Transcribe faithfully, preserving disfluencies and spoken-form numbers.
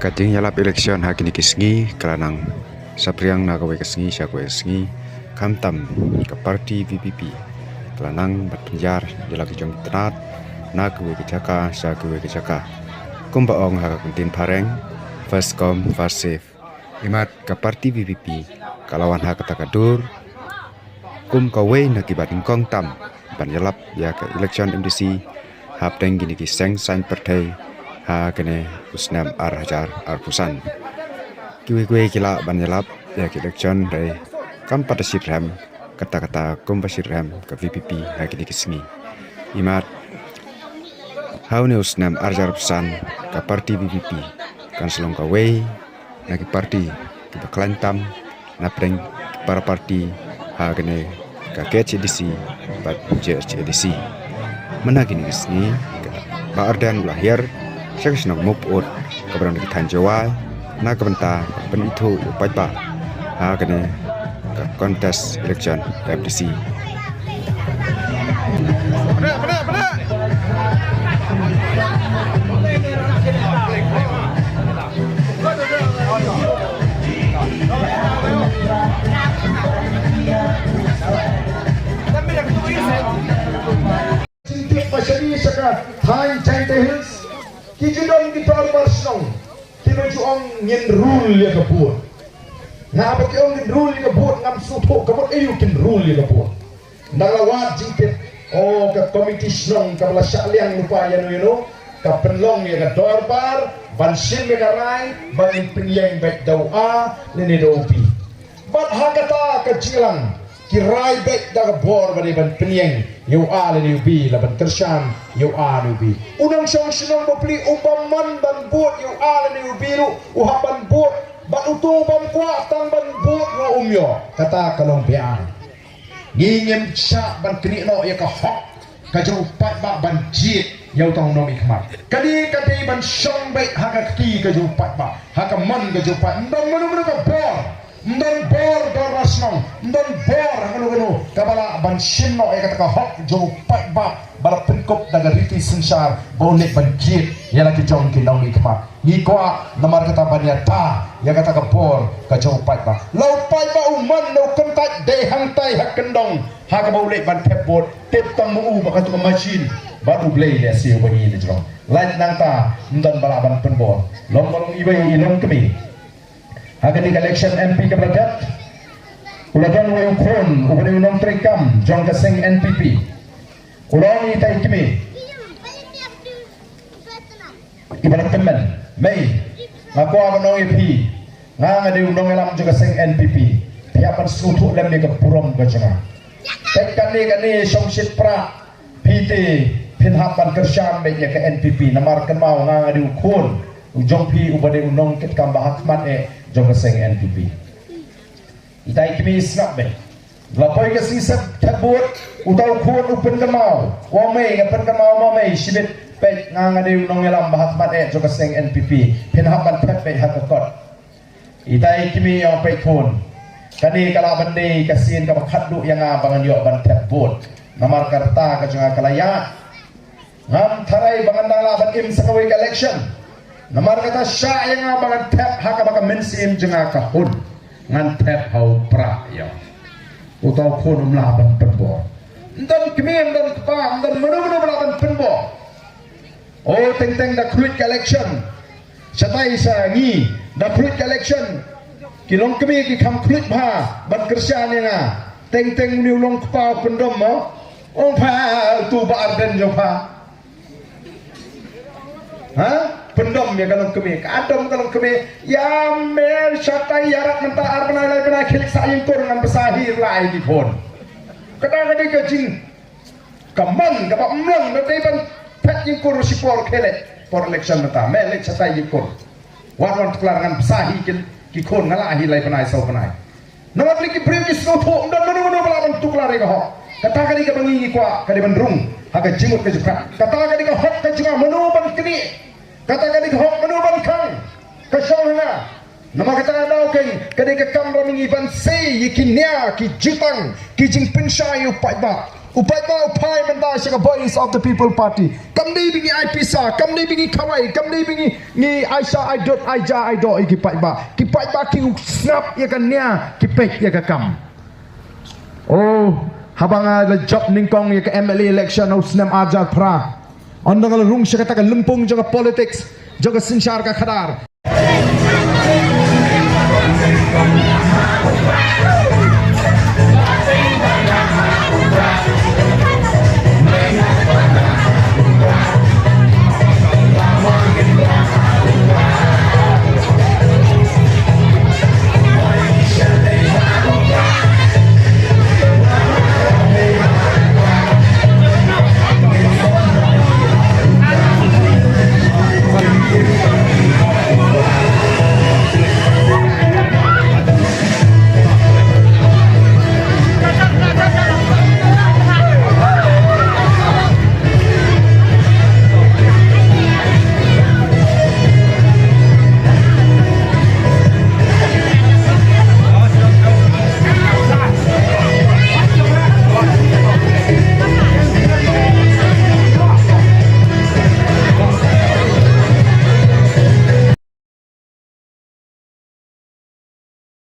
Ka jingïalap election ha kine ki sngi ka la nang saphriang na kawei ka sngi sha kawei ka sngi, khamtam ka party V P P ka la nang bad pynïar ïa la ki jong ki tnat na kawei ka jaka sha kawei ka jaka. Kumba ong ha ka ktien phareng, first come, first serve. Imat ka party V P P ka la wan ha kata ka dur kum kawei na ki ba nyngkong tam ban ïalap ïa ka election M D C hapdeng kine ki seng saiñ pyrthei ha kane u snem ar hajar arphew san. Kiwei kiwei ki lah ban ïalap ïa ka election hynrei kam pat da shitrhem katta katta kumba shitrhem ka V P P ha kine ki sngi. Imat ha une u snem ar hajar arphew san ka party V P P kan sa long kawei na ki party kiba khlaiñ tam na pdeng ki para party ha kane ka K H A D C bad J H A D C. Mynta kine ki sngi ka Bah Ardent u la hiar sha ka shnong Mawpyut kaba don ha ki thaiñ Jowai na ka bynta ban pynithuh ïa u paidbah ha kane ka contest election M D C. Jingtip ba shane sha ka thaiñ Jaintia Hills, ki ju don ki dorbar shnong kiba ju ong ngin rule ïa ka vote. Nga ba ki ong ngin rule ïa ka vote ngam sngewthuh ka mut aïu kin rule ïa ka vote. Nda la wad jingtip, o ka komiti shnong kaba la shah liang lypa ïano ïano ka pynlong ïa ka dorbar ban shim ïa ka rai ba ngin pynïeng beit da u A lane da u B. Bad ha kata ka jingïalang ki rai beit da ka bor ba dei ban pynïeng ïa u A lane u B, la ban kyrshan ïa u A lane u B. U nongshong shnong bapli u bym mon ban bud ïa u A lane u B ruh u hap ban bud, bad uto u bym kwah tang ban bud ruh um ïoh. Kata ka long beaiñ. Ngi ngim shah ban knieh noh ïa ka hok ka jong u paidbah ban jied ïa uta u nongmihkhmat. Kane ka dei ban shong beit ha ka kti ka jong u paidbah, ha ka mon ka jong u paidbah. Ym don mano mano ka bor, ym don bor dorbar shnong, ym don bor ha kano kano kaba lah ban shim noh ïa kata ka hok jong u paidbah ba la pynkup da ka riti synshar ba un leit ban jied ïa la ki jong ki nongmihkhmat. Ngi kwah namar kata ban ïada ïa kata ka bor ka jong u paidbah. La u paidbah u mon na u kyntait dei hangtai ha kyndong ha kaba u leit ban thep vote, tip tang ma u ba katu ka machine bad U Blei lehse uba ngi na jrong. Lait nangta ym don ba lah ban pynbor. Long ba long iwei i longkmie ha kane ka election M P kaba la dep, u la don uwei u khun uba dei u nongtrei kam jong ka seng N P P. U la ong ïa itai i kmie iba la tymmen, mei, nga kwah ban ong ïa phi, nga nga dei u nongïalam jong ka seng N P P. Phi hap ban sngewthuh lem ïa ka burom ka jong nga. Peit kane kane shongshit prah, phi te phin hap ban kyrshan beit ïa ka N P P namar kynmaw nga nga dei u khun u jong phi uba dei u nongkitkam ba ha khmat eh jong ka seng N P P. Itai i kmie i sngap beit. La poi ka sngi sep thep vote, uta u khun u pynkynmaw, u ong mei, nga pynkynmaw ma mei shibit, peit nga nga dei u nongïalam ba ha khmat eh jong ka seng N P P, phin hap ban thep beit ha ka kot. Itai i kmie i ong, peit khun, kane ka lah ban dei ka sien kaba khatduh ïa nga ba ngan ïoh ban thep vote namar ka rta ka jong nga ka la ïaid. Ngam tharai ba ngan dang lah ban im sa kawei ka election. Namar kata shah ïa nga ba ngan thep ha kaba ka mynsiem jong nga ka hun. Ngan thep ha u prah ïa. Uta u khun um lah ban pynbor. Ym don kmie, ym don kpa, ym don mano mano ba lah ban pynbor. O teng teng da khluit ka election. Shatai sha ngi da khluit ka election. Ki longkmie ki kham khluit bha ban kyrshan ïa nga. Teng teng une u longkpa u pyndom mo. Ong pha utu Bah Ardent jong pha. Ha? Pyndom ïa ka longkmie. Ka dom ka longkmie. Ïa mer shatai ïarap mynta ar bnai lai bnai khie leit sah ïing kur ngan bsa hi lai ki khun. Kata ka dei ka jing Ka mon kaba ym long da dei ban phet ïing kur shipor khie leit por election mynta. Me leit shatai ïing kur. Wat wan tuklar ngan bsa hi ki, ki khun nga lah hi lai bnai saw bnai. Namar lei ki briew ki sngewthuh ym don mano mano ba lah ban tuklar ïa ka hok. Kata ka dei kaba ngi ngi kwah ka dei ban rung ha ka jingmut ka jingpyrkhat. Kata ka dei ka hok ka jong nga mano ban knieh. Kata ka dei ka hok mano ban khang. Ka shong ha nga. Namar kata ka daw keiñ ka dei ka kamram ngi ban sei ïa ki nia ki jutang ki jingpynshai ïa u paidbah. U paidbah u phai mynta sha ka Voice of the People Party. Kam dei ba ngi ai pisa, kam dei ba ngi khawai, kam dei ba ngi, ngi ai sha ai dot, ai ja ai doh ïa ki paidbah. Ki paidbah ki sngap ïa ka nia, ki peit ïa ka kam. Oh, haba nga la jop nyngkong ïa ka M L A election ha u snem ar hajar phra, ynda nga la rung sha kata ka lympung jong ka politics, jong ka synshar ka khadar.